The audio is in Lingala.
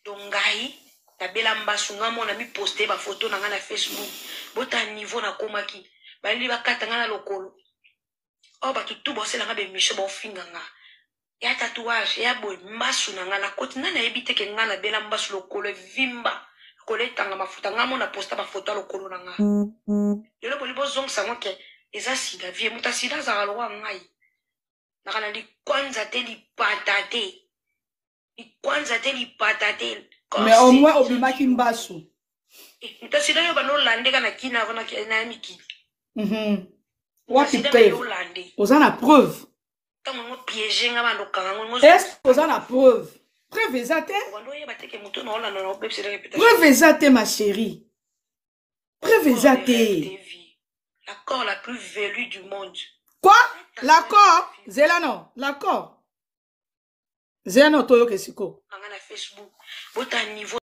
Donc ngai nabela mbasu, nga mona mi poste ba photo na nga na Facebook, bota niveau nakomaki, balingi bakata nga na lokolo. Oyo bato tu bosela nga bemission, bofinga nga ya tatouage ya boye, mbasu na nga nakoti nga nayebi te ke nga nabela mbasu, lokolo evimba, lokolo etanga mafuta. Nga mona posta bafoto ya lokolo na nga. Lelo boli bozongisa ngo ke eza sida. Vie moto ya sida azalaka lokola ngai, naka na likwanza te, lipata te, likwanza te, lipata te. Mais au moins obimaki mbasu. Moto ya sida yo banda olande ka na kina avant na ya mikili. Wapi preuve? Oza na preuve? Ntango yango piège nga bando kanga ngo. Est oza na preuve? Preuve eza te. Bando oyeba te ke moto na olanda na obebisela réputation. Preuve eza te, ma chérie, preuve eza te. L'accord la plus velue du monde. Quoi? L'accord? Zela, non, l'accord, zela, no, toyoka esiko. Nanga na Facebook, bota niveau.